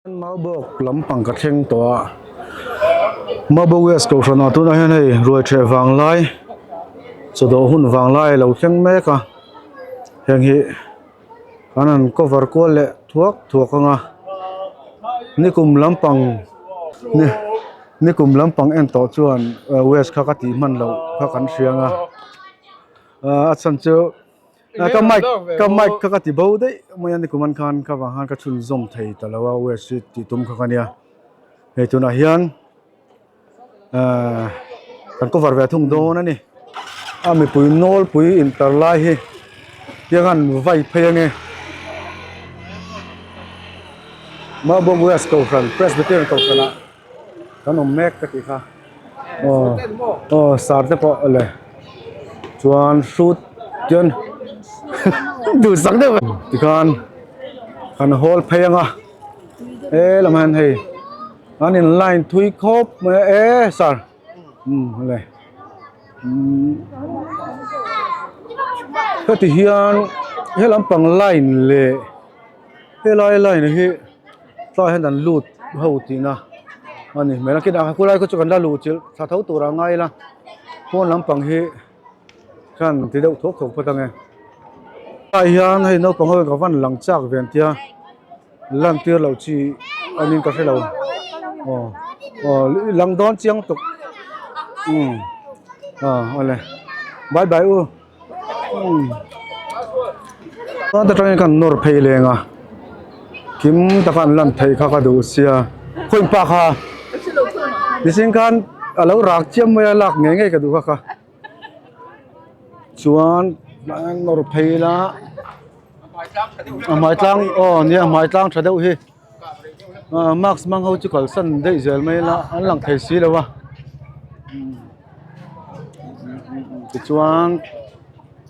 Maubawk lampang ka thleng tawh a, Maubawk West Kohhranah tunah hian hei ruaitheh vanglai chawdawh hun vanglai a lo thleng mek a, heng hi an han cover kual leh thuak thuak ang a, nikum lampang ni nikum lampang en tawh chuan west kha ka tih hman loh kha kan hria ang a, a chhan chu. Ka mic ka mic kha ka ti bo daih mai a nikum an khan ka vang khan ka chhunzawm thei ta lo a west hi tih tum kha ka nia hei tunah hian ahh kan cover ve thung dawn a ni a mipui nawlpui intar lai hi tiang an vai phei ange Maubawk West Kohhran Presbyterian Kohhran ah. Kan awm mek ka tih kha aw aw sar te pawh le chuan hrut chuan duhsak deuh tikhan kan hawl phei ang a he lamah hian hei an in line thui khawp mai a e sar umm le umm heti hian he lampang line leh helai line hi. Tlaiah hian an lut ho tihna a ni hmel a kinah khulai khaw chu kan la luh chilh thla tho turah a ngai ila pawn lampang hi khan ti deuh thuak thuak phawt ange tlaiah hian hei naupang ho hi ka van lang chak ve an tia lan tir loh chi a niin ka hrelo aw aw lang dawn chiang tuk umm aw awle bye bye u. Chuan ta tangin kan nawr phei leng a kim taka an lan theih kha ka duh sia khawiin pa kha mihring khan a lo rak chiam mai a lak ngei ngei ka duh kha kha chuan nawr phei ila a hmai tlang aw nia hmai tlang tha deuh hi mask hmang ho chu kalsan daih zel mai ila an lang thei si lo a. Tichuan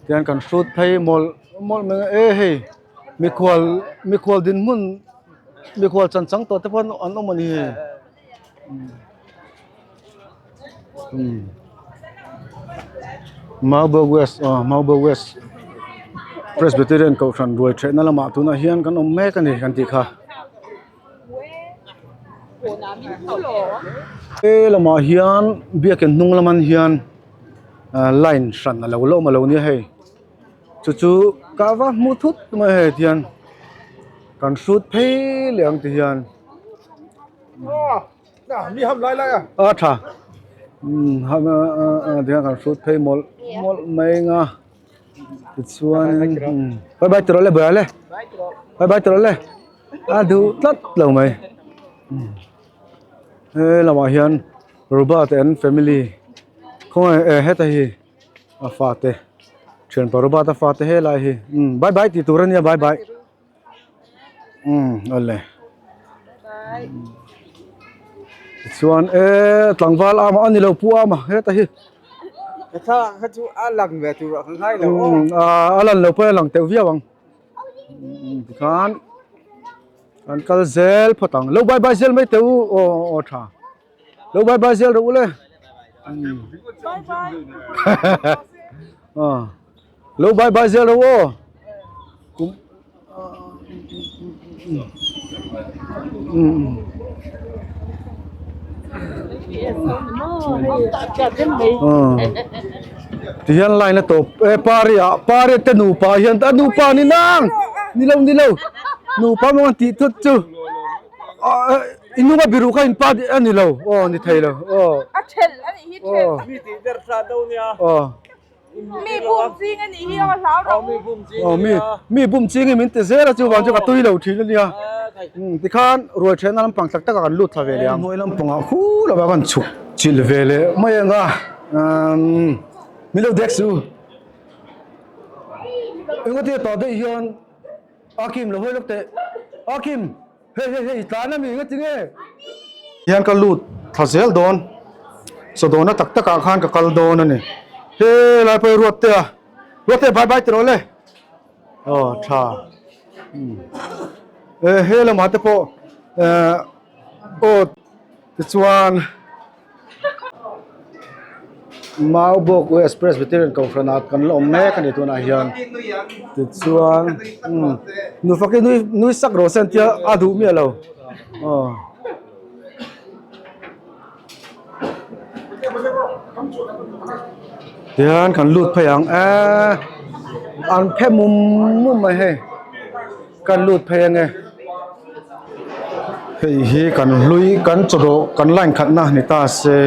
tian kan hrut phei mawlh mawlh mai a e hei mikhual mikhual dinhmun mikhual chan chang tawh te pawh an awm a ni hei umm Maubawk West aw Maubawk West Presbyterian kohhran ruai thehna lamah tunah hian kan awm mek a ni kan tih kha. He lamah hian biakin hnung lamah hian ah line hran a lo la awm a lo nia hei chu chu ka va hmu thut mai hei tihian kan hrut phei leh ang ti hian a tha tihian kan hrut phei mawlh mawlh mai ang a. Tichuan bye bye tawh le bye le bye bye tawh le a duh tlat lo mai he lamah hian Robert and family khawnge eh heta hi a fate thianpa Robert a fate helai hi bye bye tih tur ania bye bye. Umm awle tichuan e tlangval ama a ni lo pu ama heta hi kha kha chu a lang ve tur ah ka ngai lo aw umm a lan lo pawh a lang teuh viau ang umm tikhan an kal zel phawt ang lo bye bye zel mai teh u aw aw tha lo bye bye zel rawh u le umm aw. Lo bye bye zel rawh aw. Kum Ti hian line a tawp e pari ah pari te nupa hian a nupa ni nang ni lo ni lo nupa maw an tih thut chu i hnunga biru kha in pa a ni lo aw ni thei lo aw A thelh a nih hi thelh. Mi tih ber hrat do nia. Aw. Mi bum ching a nih hi aw hlau rawh u. Aw mi mi bum ching hi min ti zel a chuvang chu ka tui lo thin a nia. Tikhan ruai thehna lampang tak takah kan lut thla ve leh ang. Hnuai lampangah khu lovah kan chhuk chilh ve leh mai ang a min lo dek suh u. Engatia tah daih hian a kim lo hawi lawk teh a kim. Hei hei hei tlan a mi nga ti nge? Hian ka lut thla zel dawn chawdawhna tak tak ah khan ka kal dawn a ni. He lai pawh hi ruat te a ruat te bye bye ti rawh le aw tha e he lamah te pawh eh aw tichuan. Maubawk West Presbyterian Kohhran ah kan la awm mek a ni tunah hian tichuan umm nufa khi nui nui sak rawh se an tia a duh miah lo. Aw. Tihian kan lut phei ang e an phe mum mum mai hei kan lut phei ange hei hi kan hlui kan chawdawh kan line khatna ni ta se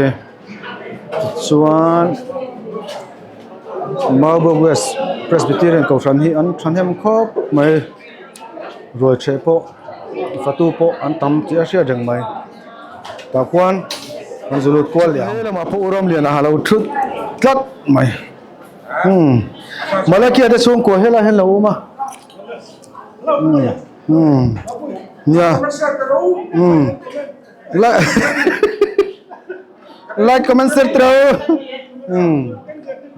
tichuan Marble West Presbyterian kohhran hi an thahnem khawp mai ruai ṭheh pawh fatu pawh an tam tih a hriat reng mai. Tah khuan kan zu lut kual leh ang. He lamah pawh ram lian a lo thut tlat mai. Umm Malakia te chhungkua helai hian lo awm a. Umm umm nia umm like like comment share tiro umm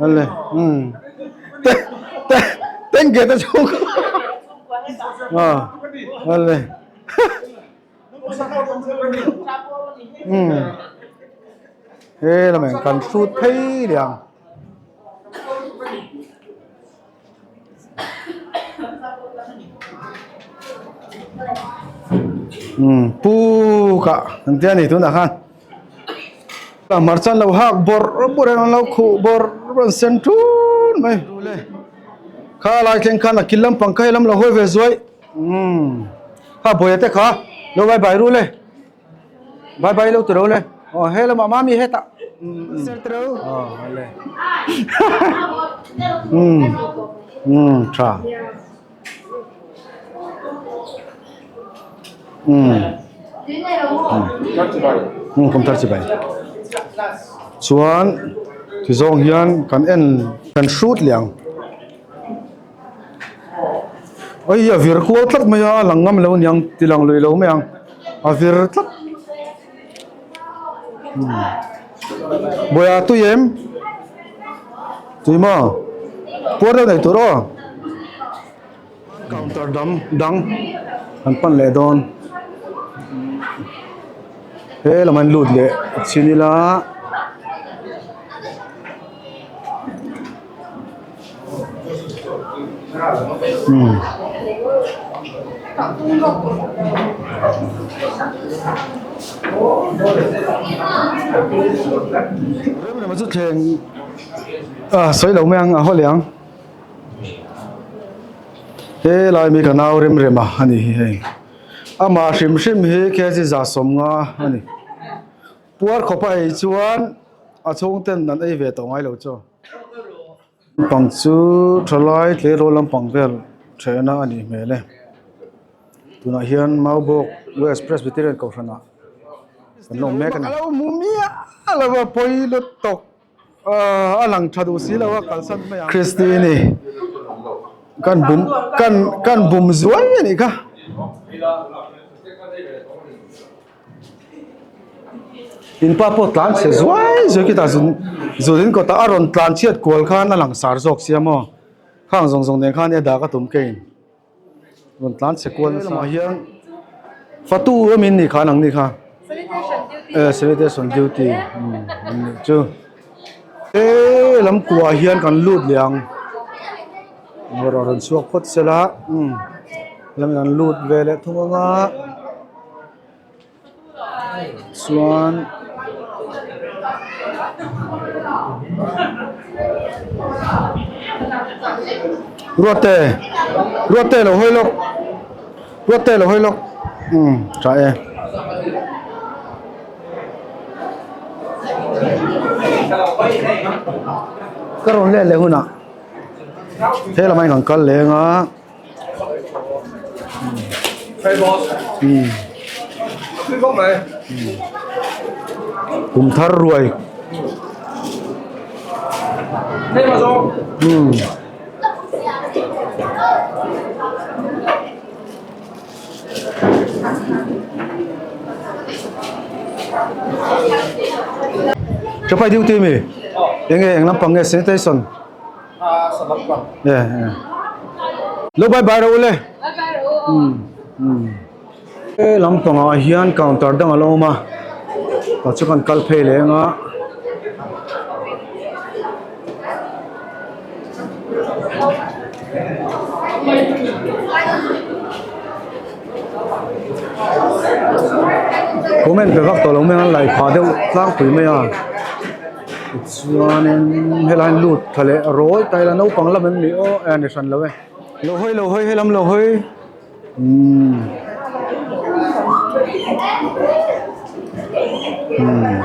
ale umm te te tengge te chhungkua ah ale. He lamah hian kan hrut phei leh ang. Puk ah an tia a ni tunah khan hmarcha an lo hak bawrh bawrh a an lo khuh bawrh bawrh an sen thun mai kha lai thleng khan a kil lampang kha helam lo hawi ve zuai. Umm kha buaia te kha lo bye bye ru le bye bye lo tiro le aw he lamah mami hetah aw le umm umm tha umm umm computer chibai chuan ti zawng hian kan en kan hrut leh ang. Oi a vir kual tlat mai a a lang ngam lo aniang ti lang lui lo mai ang a vir tlat buaia tui em tui maw puar deuh nei tur aw counter dang dang an pan leh dawn he lam an lut leh chin ila. Remrema chu thleng ah sawi lo mai ang a haw leh ang helai mi ka nau remrema a ni hi hei amah hrim hrim hi kg 150 a ni puar khawpa ei chuan a chhungten an ei ve tawh ngai lo chu. Lampang chu thalai tleirawl lampang vel thehna a nih hmel e tunah hian Maubawk West Presbyterian kohhran ah kan la awm mek a ni. Alo hmu miah lo a pawi lutuk a lang tha duh si lo a kalsan mai ang. Christine kan bum kan kan bum zuai a nih kha. In pa pawh tlan chhe zuai zuai khi tah zun zun in kawtah a rawn tlan chhiat kual khan a lang sar zawk sia maw khang zawng zawng nen khan e dak a tum kein rawn tlan chhe kual nasa lamah hian fatu awmin ni khan ang ni kha e sanitation duty an nih chu he lam kuah hian kan lut leh ang rawn chhuak phawt sela umm lam an lut ve leh thung anga. Chuan Ruatte Ruatte lo hawi lawk Ruatte lo hawi lawk umm tha e. Ka rawn let leh hunah he lamah hian kan kal leng a. Kum thar ruai Chapai duty mi enge eng lampang nge sanitation Lo bye bye rawh ule. He lampangah hian counter dang a lo awm a tah chu kan kal phei leh ang a. Comment pe vak tawh lo mai a an laih phah deuh tlangpui mai a tichuanin helai hian lut tha leh rawi ta ila naupang lam em ni aw eh ni hran lo e. Lo hawi lo hawi helam lo hawi umm umm.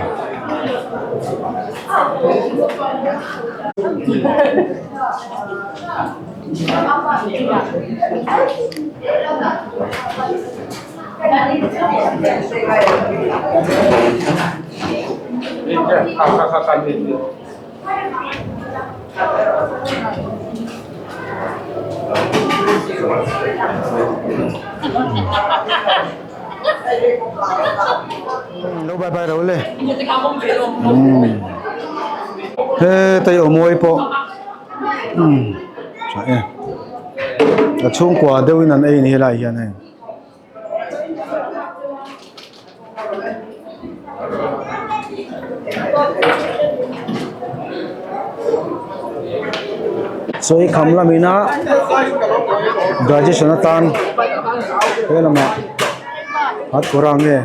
Lo bye bye ro le hetai aw mawi pawh tha e a chhungkua deuhin an ei a ni helai hian hei. Sawi kham lamina digestion atan he lamah hat kawr ang nge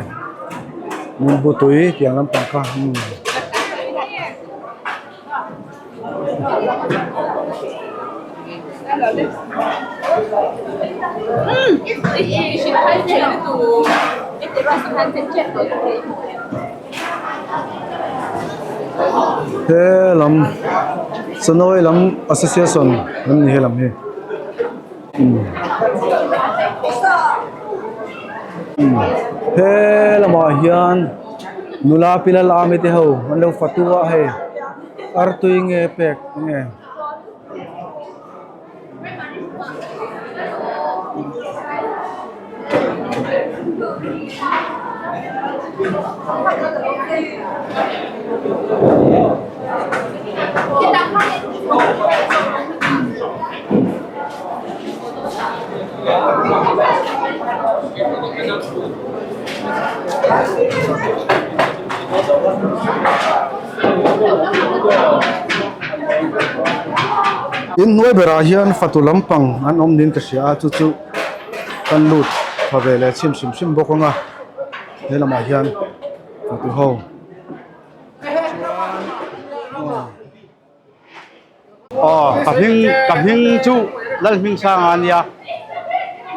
nimbu tui tiang lampang kha umm. He lam Chanawi lam association an ni he lam hi he lamah hian nula pilal ami te ho an lo fatu a hei. Artui nge pek nge. In hnuai berah hian fatu lampang an awm niin ka hria a chu chu kan lut tha ve leh chim hrim hrim bawk ang a he lamah hian fatu ho Aw ka hming ka hming chu Lalhmingsanga a nia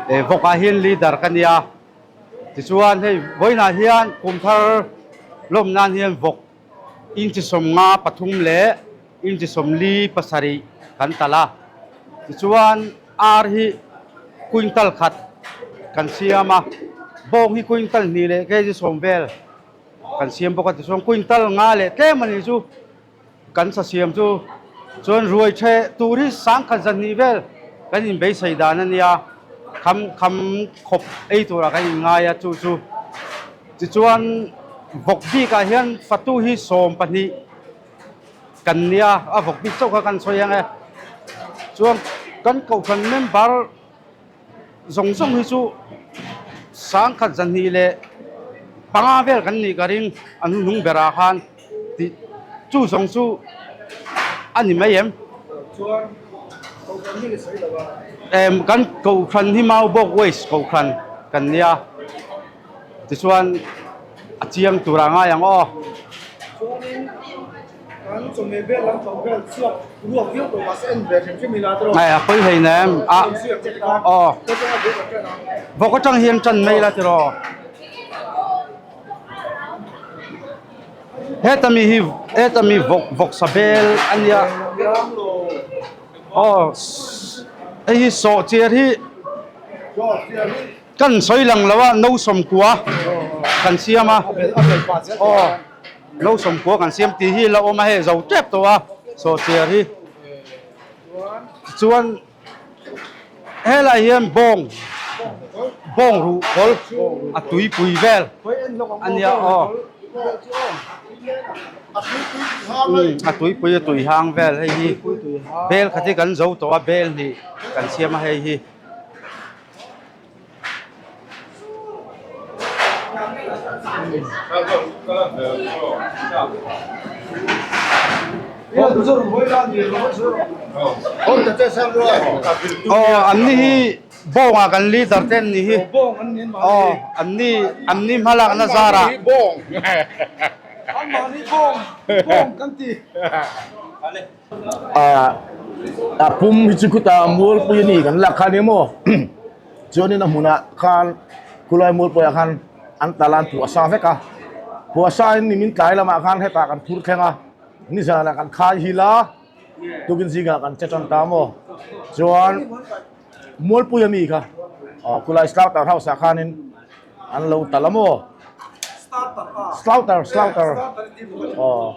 eh vawkah hian leader ka nia. Tichuan hei vawiinah hian kum thar lawm nan hian vawk inchi sawmnga pathum leh inchi sawmli pasarih kan talh a. Tichuan ar hi quintal khat kan siam a, bawng hi quintal hnih leh kg sawm vel kan siam bawk a. Tichuan quintal nga leh tlem a nih chu. Kan sasiam chu chuan ruai ṭheh tur hi sangkhat zahnih vel kan inbeisei dan a nia, kham kham khawp ei turah kan inngai a chu chu. Tichuan vawk bikah hian fatu hi 12 kan nia, a vawk bik chauh kha kan sawi ang e. Chuan kan kohhran member zawng zawng hi chu sangkhat zahnih leh panga vel kan nih ka ring a hnuhnung berah khan tih chu zawng chu a ni mai em? Em kan kohhran hi Maubawk West kohhran kan nia tichuan a chiang turah ngai ang aw. Kan chawhmeh vel lam pang vel chhuak ruak viau tawh mahse en ve hrim hrim ila tawh. Ai a pawi hlei nem a aw vawk atang hian tan mai ila tiraw heta mi hi heta mi vawk vawk sa bel a nia aw hei hi sawhchiar hi. Kan sawi lang lo a, no sawmkua kan siam a, aw no sawmkua kan siam tih hi la awm a hei zo tep tawh a sawhchiar hi tichuan helai hian bawng bawng ruh kawl a tuipui vel a nia aw a tuipui a tui hang vel hei hi bel khat hi kan zo tawh a bel hnih kan siam a hei hi. Aw an ni hi. Bawng ah kan leader te an ni hi. Bawng an ni an mahni. Aw an ni an ni hmalakna zarah. An mahni bawng. An mahni bawng bawng kan ti. A pum hi chu khutah mualpui a ni kan lak kha a ni maw chuanin a hmunah khan khulai mualpuiah khan an tal a an puah sa vek a puah sa in nimin tlai lamah khan hetah kan phur thleng a nizanah kan khai hil a tukin zingah kan che tan ta maw chuan mualpui a mi kha aw khulai slaughter house ah khanin an lo tal a maw slaughter slaughter aw.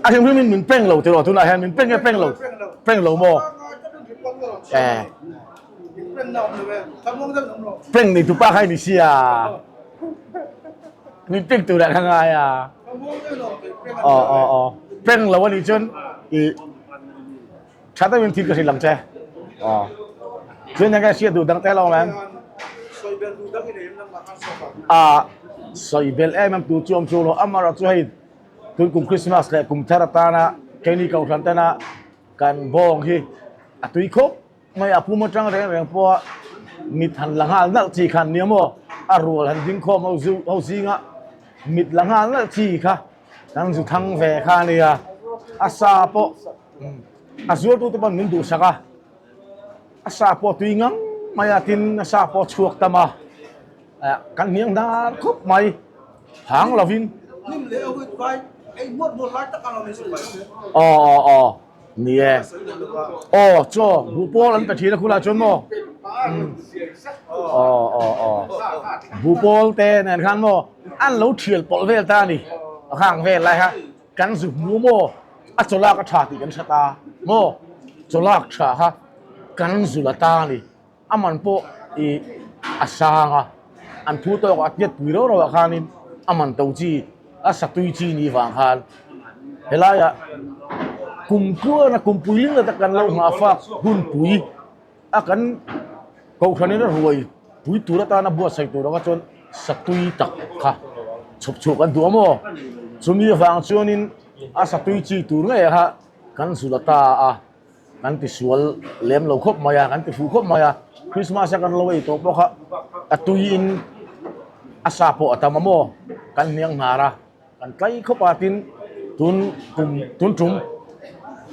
A hrim hrim in min peng lo tiraw tunah hian min peng nge peng lo peng lo maw eh peng nei tupa kha i ni sia min peng tur ah ka ngai a aw aw aw peng lo a nih chuan i tha deuhin thil ka hrilh ang che aw chuan eng nge hriat duh dang te lo em a sawi belh em em tur chu awm chu lo amaherawh chu hei tun kum Christmas leh kum thar atana keini kohhran tena kan bawng hi a tui khawp mai a pum atang reng reng pawha mit han la nghal nalh chi khan nia maw a rual han ding khawm ho zu ho zinga mit la nghal nalh chi kha kan zu thang ve kha a nia a sa pawh A zuartute pawn min duhsak a, a sa pawh tui ngang mai a, tin a sa pawh a chhuak tam a, kan hniang hnar khawp mai, hang lovin. Aw aw aw ni e, aw chaw buh pawl an pe thin a khulai chuan maw, aw aw aw buh pawl te nen khan maw an lo thial pawlh vel ta a ni, a khang vel lai kha. Kan zu hmu maw? A chawlak a tha tih kan hre ta maw? Chawlak tha kha kan zu la ta a ni. A man pawh i a sang a, an phu tawk a tiat pui reuh reuh ah khanin a man to chi, a sa tui chi ni vang khan helaiah kum tluana kum pui ling lata kan lo nghah fak hunpui a kan kohhranin a ruai pui tur atana buatsaih tur anga chuan satui tak kha chhawp chhuak an duh a maw chumi avang chuanin a satui chi tur ngei kha kan zul a ta a kan ti sual lem lo khawp mai a kan ti fuh khawp mai a Christmas a kan lo ei tawh pawh kha a tui in a sa pawh a tam a maw kan hniang hnar a kan tlai khawp a tin tun kum tun tum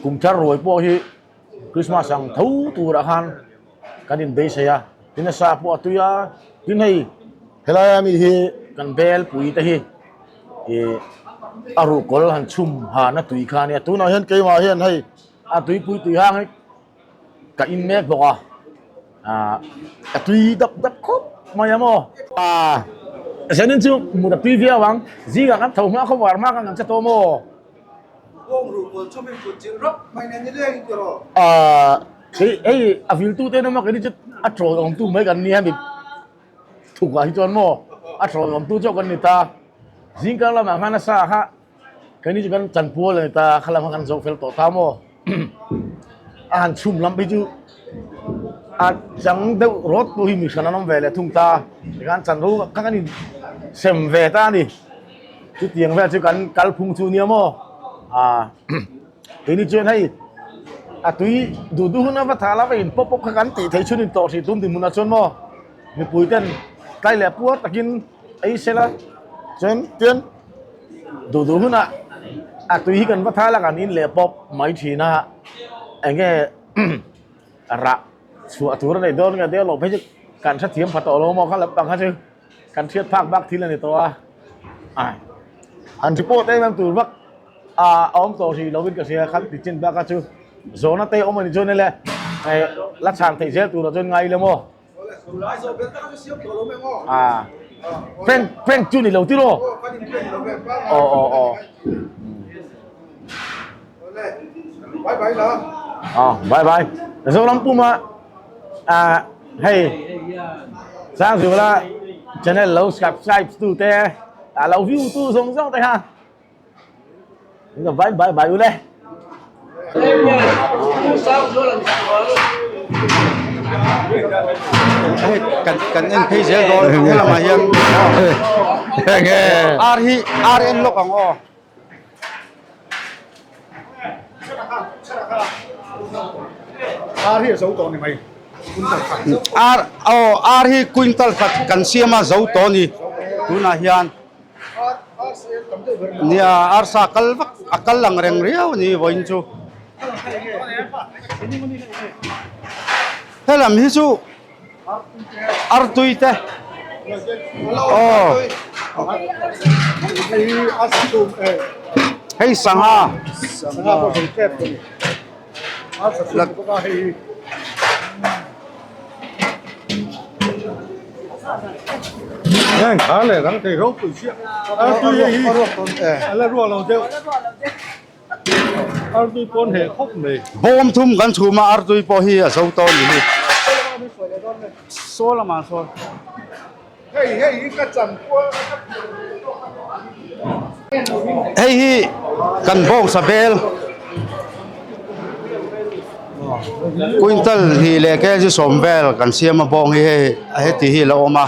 kum thar ruai pawh hi. Christmas ang tho turah khan kan inbeisei a, tin a sa pawh a tui a, tin hei helaia mi hi kan bel pui te hi ih a ruhkawl han chhum han a tui kha a nia tunah hian keimah hian hei a tuipui tui hang hi ka in mek bawk a ah a tui dap dap khawp mai a maw. Ah zanin chu mut a tui viau ang zingah kan tho hma khawp var hma khan kan che tawh maw. Hei a viltu te emaw keini chu a trawl awmtu mai kan nia mi thukah hi chuan maw a trawl awmtu chauh kan ni ta zingkar lamah khan a sa kha keini chu kan chanpual a ni ta khalam kha kan zo fel tawh ta maw a han chhum lam phei chu a chang deuh rawt pawh hi mi hran an awm ve leh thung ta tikhan chanro kha kan in sem ve ta a ni. Chutiang vel chu kan kalphung chu nia maw? Ah keini chuan hei a tui duh duh hun a va tha la va in pawp pawp kha kan tih theih chhun in tawh hrih tum dinhmunah chuan maw mipui ten tlai leh puar takin ei se la chuan tian duh duh hunah a tui hi kan va tha la kan in leh pawp mai thin a eng nge rah chhuah tur a neih dawn nge deuh loh phei chu kan hrethiam pha tawh lo maw kha lampang kha chu. Kan hriat phak bak thil a ni tawh a, an report em em tur vak a awm tawh hrih lovin ka hria khan ti chin bak a chu zawhna te awm a ni chuan ele la chhan theih zel turah chuan ngai ila maw a prank prank chu ni lo tiraw aw aw aw aw bye bye Zoram puma a hei Sangzuala channel lo subscribe tu te a lo view tu zawng zawng te kha bye bye bye u le Hei kan kan en phei zel dawn helamah hian ar hi ar en lawk ang aw. Ar hi a zo tawh ni mai. Ar aw ar hi quintal khat kan siam a zo tawh a ni tunah hian nia arsa kal vak a kal ang reng riau a ni vawiin chu helam hi chu artui te aw hei sangha. Bawm thum kan chhum a artui pawh hi a zo tawh a ni hi. Saw lamah sawn. Hei hi kan bawngsa bel quintal hnih leh kg sawm vel kan siam a bawng hi hei heti hi a lo awm a.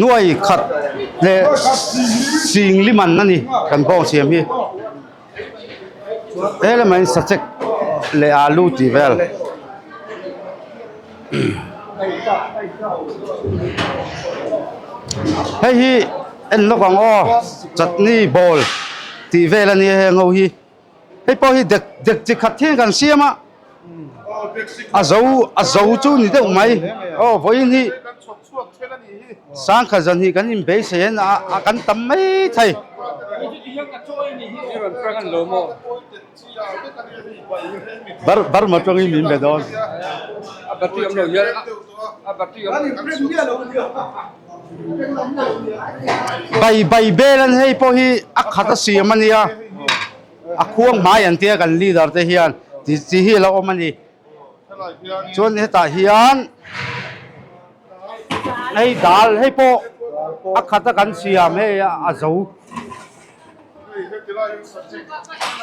Nuai khat leh sing li man a ni kan bawng siam hi. He lamah hian sachek leh alu tih vel hei hi en lawk ang aw chutney bowl tih vel a nia heng ho hi hei pawh hi dek dek chi khat hian kan siam a a zo a zo chu ni deuh mai aw vawiin hi Sangkhat zan hi kan inbeisei a a kan tam mai thei. Bar Burma tawngin min be dawn. Bai bai bel an hei pawh hi a khat a siam a nia a khuang hmai an tia kan leader te hian ti chi hi a lo awm a ni. Chuan hetah hian hei dal hei pawh a khat a kan siam hei a zo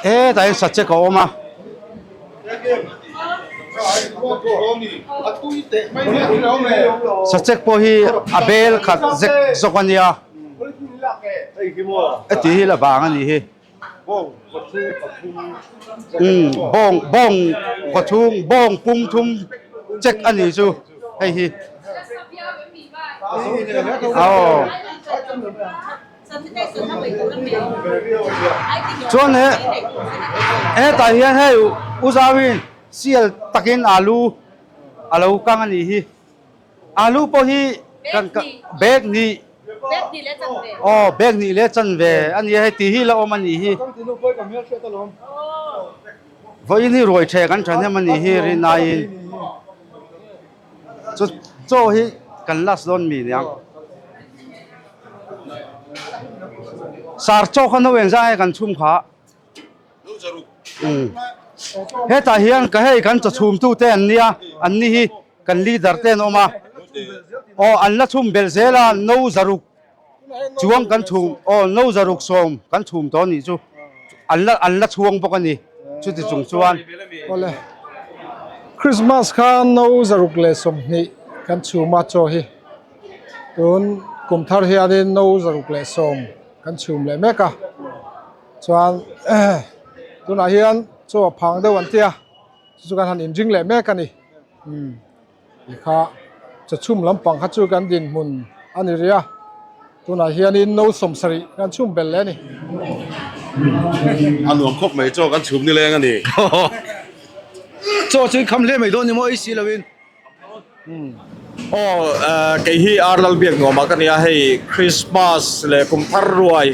hetah hian sachek a awm a. Sachek pawh hi a bel khat zek zawk a nia heti hi la vang a nih hi. Umm bawng bawng kawchhung bawng pum thum check a nih chu hei hi aw chuan he hetah hian hei u zauin sial takin alu a lo kang a nih hi. Alu pawh hi kan ka bag hnih aw bag hnih leh chanve a nia hei tih hi la awm a nih hi vawiin hi ruai ṭheh kan ṭhahnem a nih hi rinaiin chu chaw hi kan last dawn mi niang sar chaw kha no engzah nge kan chhum kha. Hetah hian ka hei kan chaw chhum tute an nia an ni hi kan leader te an awm a aw an la chhum belh zel a no zaruk chuang kan chhum aw no zaruk sawm kan chhum tawh a nih chu an la an la chhuang bawk a ni chuti chung chuan. Awle Christmas kha no zaruk leh 20 kan chhum a chaw hi tun kum thar hianin no zaruk leh 10 kan chhum leh mek a. Chuan tunah hian chaw a phang deuh an tia chu chu kan han inring leh mek a ni umm ti kha chawchhum lampang kha chu kan dinhmun a ni rih a tunah hianin no 70 kan chhum belh leh a ni. A nuam khawp mai chaw kan chhum nileng a ni. Chaw chu i kham hle mai dawn ni maw ei si loin. Aw kei hi Ar Lalbiak nuamah ka nia hei Christmas leh kum thar ruai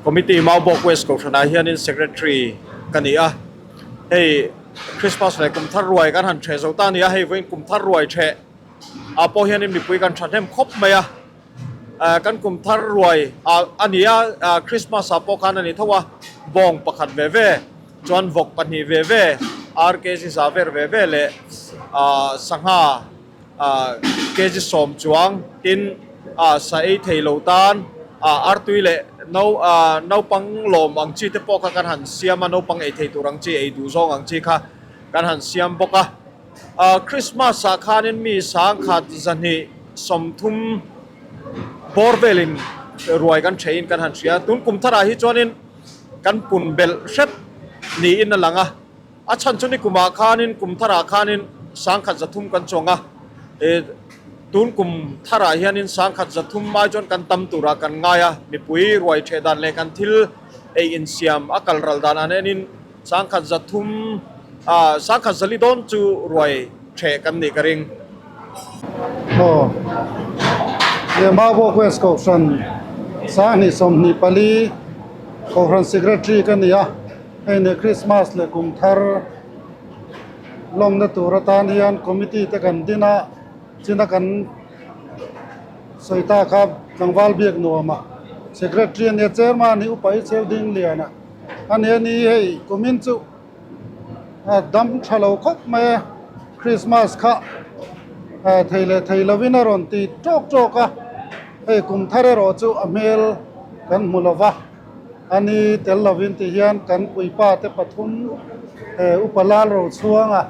committee Maubawk West Kohhranah hianin secretary ka ni a hei Christmas leh kum thar ruai kan han ṭheh zo ta a ni a hei vawiin kum thar ruai ṭheh ah pawh hianin mipui kan ṭhahnem khawp mai a kan kum thar ruai ah a ni a Christmas ah pawh khan a ni tho a bawng pakhat ve ve. Chuan vawk pahnih ve ve, RKG za ver ve ve leh ah sangha ah kg 10 chuang tin ah sa ei thei lo tan ah artui leh no ah naupang lawm ang chi te pawh kha kan han siam a, naupang ei thei tur ang chi ei duh zawng ang chi kha kan han siam bawk a. Ah Christmas ah khanin mi sangkhat zahnih 30 bawr velin ruai kan theihin kan han hria. Tun kum tharah hi chuanin. kan pun belh hrep niin a lang a, a chhan chu nikumah khanin kum tharah khanin sangkhat zathum kan chuang a, ih tun kum tharah hianin sangkhat zathum ai chuan kan tam turah kan ngai a, mipui ruai theh dan leh kan thil ei insiam a kal ral dan an enin sangkhat zathum ah sangkhat zali dawn chu ruai theh kan nih ka ring. Aw Lehmabawk West Kohhran Sanghnih 24 Kohhran Secretary ka ni a, hei ni Christmas leh kum thar lawmna tur atan hian committee te kan din a, china kan sawi ta kha tlangval biak nuam a, Secretary a nia Chairman hi upa hi cheu ding lian a, a nia ni hei kumin chu a dam tha lo khawp mai a, Christmas kha thei leh thei lovin a rawn ti tawk tawk a, hei kum thar erawh chu a hmel kan hmu lo va, a ni tel lovin ti hian kan puipa te pathum upa lal ro chhuanga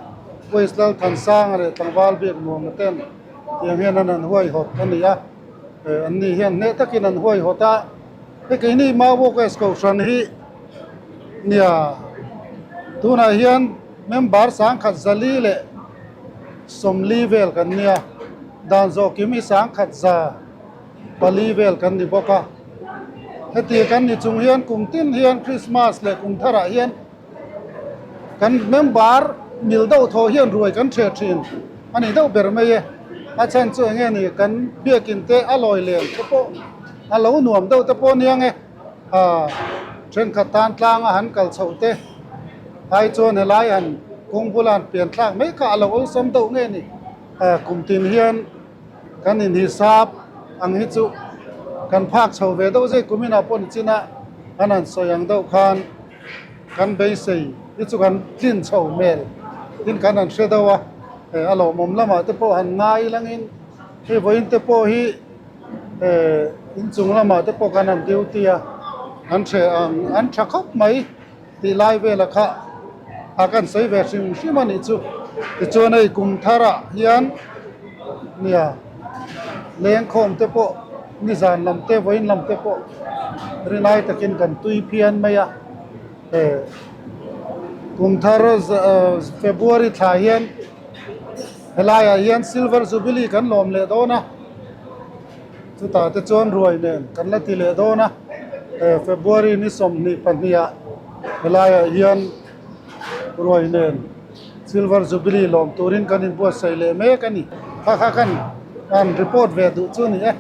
West Lalthansanga leh tlangval biak nuam ten tiang hian an han huaihawt a ni a, an ni hian hneh takin an huaihawt a, hei keini Maubawk West Kohhran hi Nia, tunah hian member sangkhat zali leh sawmli vel kan nia, dan zawhkim hi sangkhat za pali vel kan ni bawk a. Heti kan ni chung hian kum tin hian Christmas leh kum tharah hian kan member mil deuh thaw hian ruai kan ṭheh ṭhin a ni deuh ber mai e. A chhan chu eng nge ni kan biakin te a lawi len te pawh a lo nuam deuh te pawh nia nge. Thenkhat tan tlanga han kal chhoh te ai chuan helai han kawng bula han pian thlak mai kha a lo awlsam deuh nge ni. Kum tin hian kan inhisap ang hi chu kan phak chho ve deuh zai kum inah pawh nichin a an han sawi ang deuh khan kan beisei hi chu kan tlin chho hmel tin kan han hre deuh a, a lawmawm lamah te pawh han ngai langin hei vawiin te pawh hi. Inchung lamah te pawh khan an duty a, an hreh ang an tha khawp mai tih lai velah kha a kan sawi ve hrim hrim a nih chu. Tichuan hei kum tharah hian nia lengkhawm te pawh nizan lam te vawiin lam te pawh rinai takin kan tui phian mai a, kum thar February thla hian Helaiah hian Silver Jubilee kan lawm leh dawn a, chutah te chuan ruai nen kan la ti leh dawn a, February ni 22 ah helaiah hian ruai nen Silver Jubilee lawm turin kan inbuatsaih leh mek a ni. Kha kha kan han report ve duh chu a ni e.